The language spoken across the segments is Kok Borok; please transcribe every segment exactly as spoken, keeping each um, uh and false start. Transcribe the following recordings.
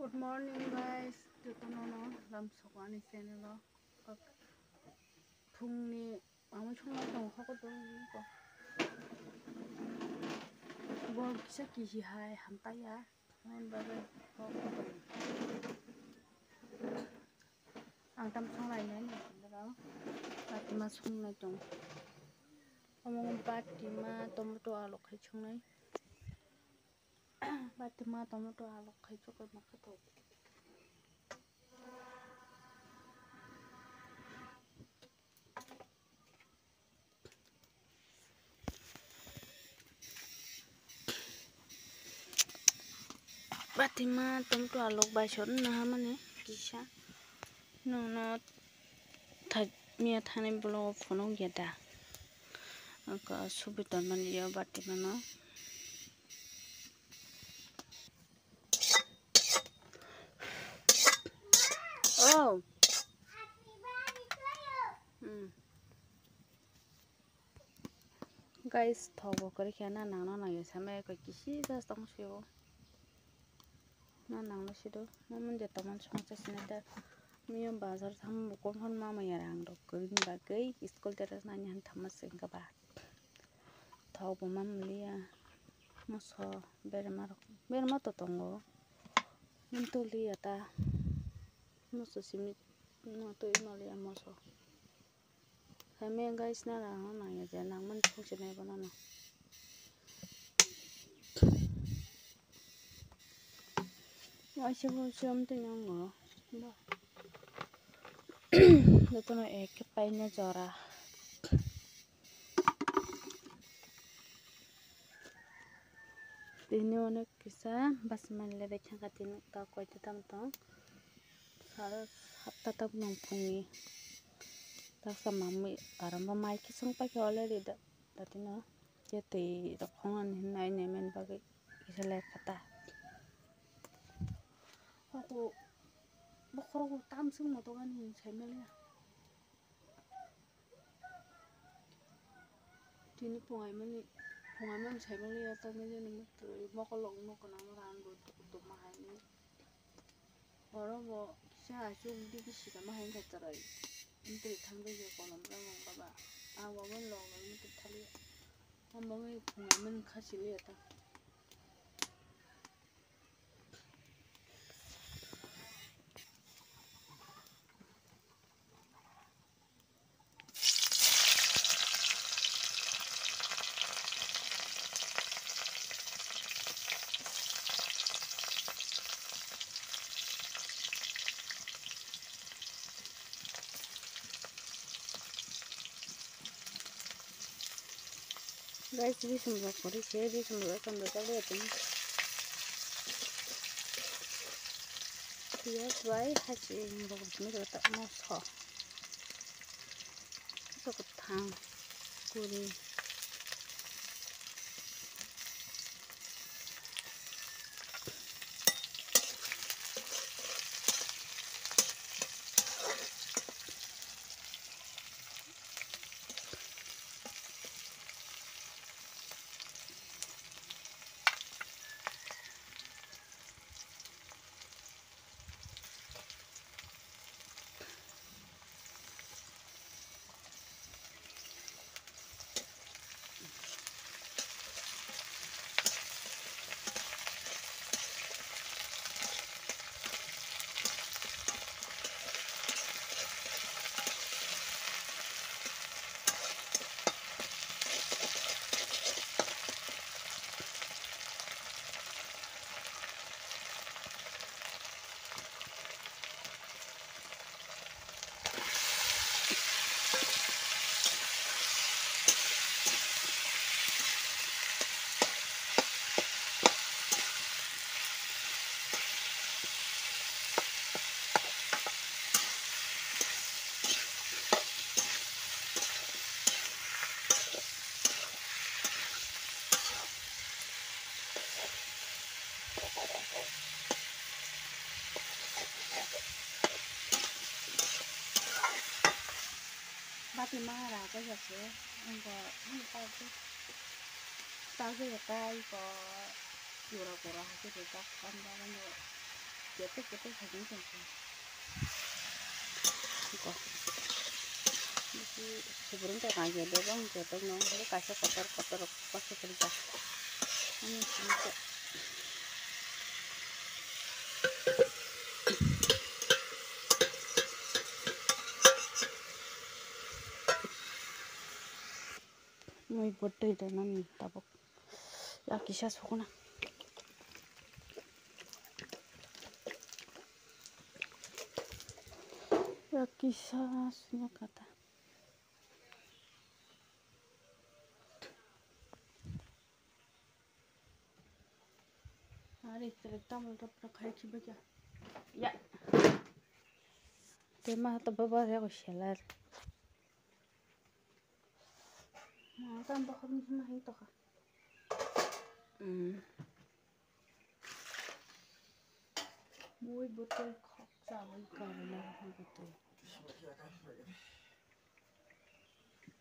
Good morning, guys. Jotono no lamsok ani channel o. Phungni ang songna tong kha ko tong ko. Bo kisa kisi hai hamtaya. Mon bagwi kok ko tong. Ang tam songlai nai ni sindoro. Batima songnai tong. Omo batima tomato alok khai songnai. Batima tomato alok khai chokoi ma khato. Batima tomato alok bai son naha mani kisa. Nungno thaj miya thani bolo phunuk ya da. Aka subi ton mani yo batima no. Oh. Hmm. Guys, thok bo kwrwi khe na nangno nangya samai koi kisi just tong sio. Na nangno sido, na mun je tomon songcha sina da. Miyo bazar tham bukon hon mama ya rang rok kwrwi bagwi school dress nani han thamma sengkha ba. Thok bo mam liya. Moso berma rok, berma to tongo. Mun to liya ta. Moso simi no to ima liya moso. Hai me guys, na rang no nangya je nang mani thung se nai bono no. Waisa bo chom twi nongo. Jotono ek paina jora. Tini onek kisa basmani lebai thangka tini ta koita tam tong. Saro satta ta nong phungni. Taksa mamwi aramba mai kisung paikhe already da, datino je twi rok khongnani hinwi nai nai mani bagwi kisa lekha ta. Hoko bokhorok tam swngma dogani hinwi sai maliya. Tini phungaimani, phungaimani saimani ya tangwi jani muktrwi mokolok no kwnang rang bo tongma haini. Oro bo kisa aswk digi sikama hai khe chwrai. Muktrwi thangwi je kolom rang rang baba. Ang bo mani lok lok muktrwi thali. Ang bo mani phungaimani kha sili ya ta. Guys, bising rok pori se, bising rok ekdom rwchapwi tong. Piyaj bai haching rok rwchapwi rwchapma so. Tok kwthang, kuri. Bati ma ra ka ya se, ang ko, ang ko, ta se ya ta, ang ko, pura pura ha se ta, kan ba, ang ko, Ketek ketek hai tong tong. Ko. Bisi subrung ta ngai ya, bebang jotok no, bisi kaisa kotor kotor kotor kotor ta. Ani sini ko. Mui bwtwi rwnani tabuk. Ya kisa sukuna. Ya kisa sunya kata. Ari tere tamul rap rap khai khiba kya. Ya. Te ma to baba ya ko selar. Nang tam bakar ni hima hai tokha. Hmm. Mui bwtwi khok chawi karwi na mui bwtwi.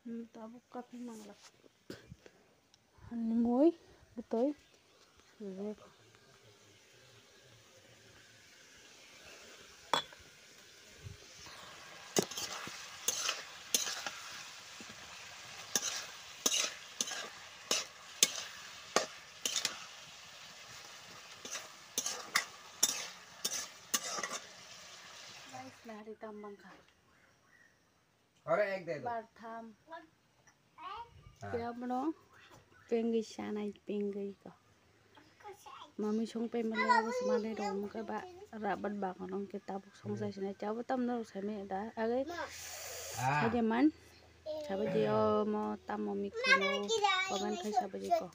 Hmm, tabuk kaphi manglak. Ani mui bwtwi. Guys, nari tam bangkha. Bar tham. Ah. Kaya mono pengwi sanai pengwi ko. Mami song pai mali abo semane rong ke ba rabat ba kono ke tabuk song sai sinai chabo tam no sai me da age. Ah. Saje man. Sabaje o mo tam mo mik ko mo. Comment khai sabaje ko.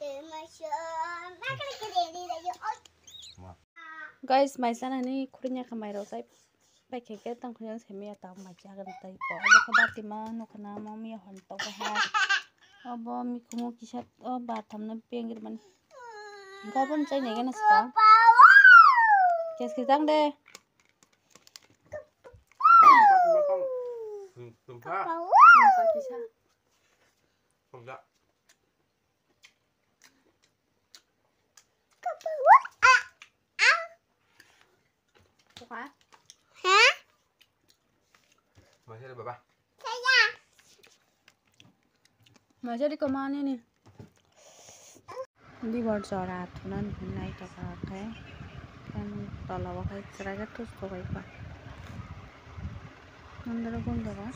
Guys, mai sana ni khurinya khamai rok sai. Bai khe khe tang khunjang se miya tang mai cha gan tai ko. Obo khe bati ma nukha na mo miya hon tok ba ha. Obo mikhumu kisa o bar tham na pengir mani. Gabon chai nai gana ska. Kes ke tang de. Tungka kisa. Buka. Hah? Masih ada, Baba? Saya. Masih ada kemana nih? Di bor jora atunan hinai toka khe. Kan tola o khai chwrai khe tus tokai pa. Nandara gundara.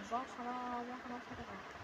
Bokra, bokra, bokra.